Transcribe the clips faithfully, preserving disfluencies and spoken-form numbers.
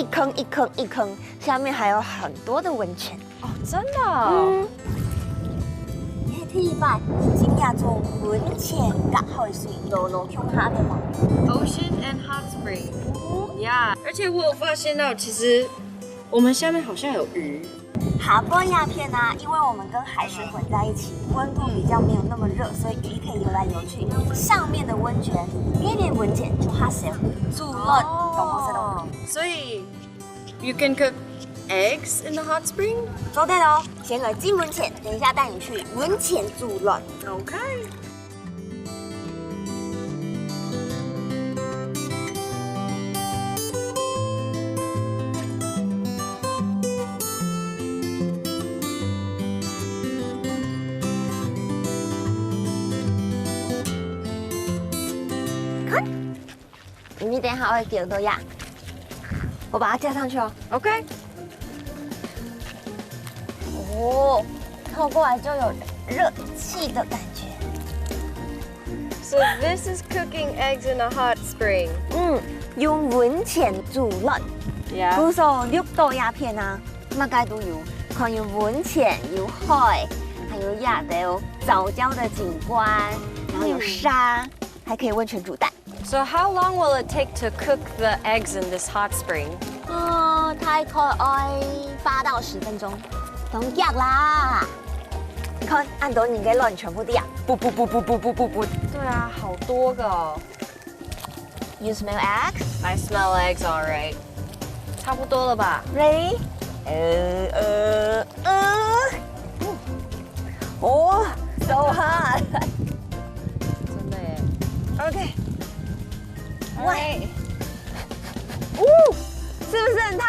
一坑一坑一坑，下面還有很多的溫泉。哦，真的哦。嗯。你係第一擺，真正將溫泉佮海水撈撈共下个嗎？ Ocean and hot spring. Yeah，而且我有發現到，其實我們下面好像有魚。 下背這片啊，因為我們跟海水混在一起，溫度比較沒有那麼熱，所以魚可以游來游去。上面的溫泉，這片溫泉就較少，煮卵，懂我意思嗎？所以 you can cook eggs in the hot spring. 做得哦，先來浸溫泉，等一下帶你去溫泉煮卵。OK。 看，你等一下愛丟到呀，我把它架上去哦。OK。哦，透過來就有熱氣的感覺。 So this is cooking eggs in a hot spring. 嗯，用溫泉煮卵。 Yeah. 故所綠島這片啊，麼个都有，看有溫泉、有海，還有這兜早教的景觀，然後有沙，還可以溫泉煮蛋。 So how long will it take to cook the eggs in this hot spring? 呃，大概愛八到十分鐘，當遽啦。你看，恁多人个卵全部這樣，噗噗噗噗噗噗噗噗。對啊，好多個哦。 You smell eggs? I smell eggs, all right. 差不多了吧？ Ready? 呃呃呃，哦，so hot。 真的耶。 OK。 All right。 哦，是不是很燙？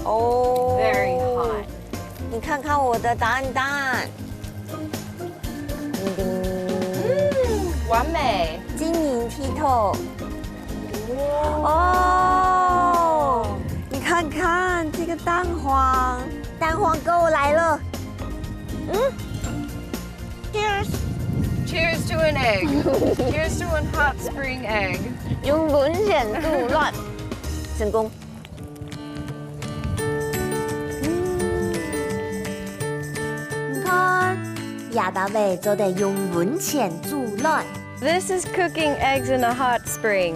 哦。 Very hot。 你看看我的答案，答案。叮叮。嗯，完美。晶瑩剔透。哦，你看看這個蛋黃，蛋黃給我來了。嗯，Cheers。 Cheers to an egg. Cheers to a hot spring egg. 用溫泉煮卵，成功。你看，這搭位做得用溫泉煮卵。 This is cooking eggs in a hot spring.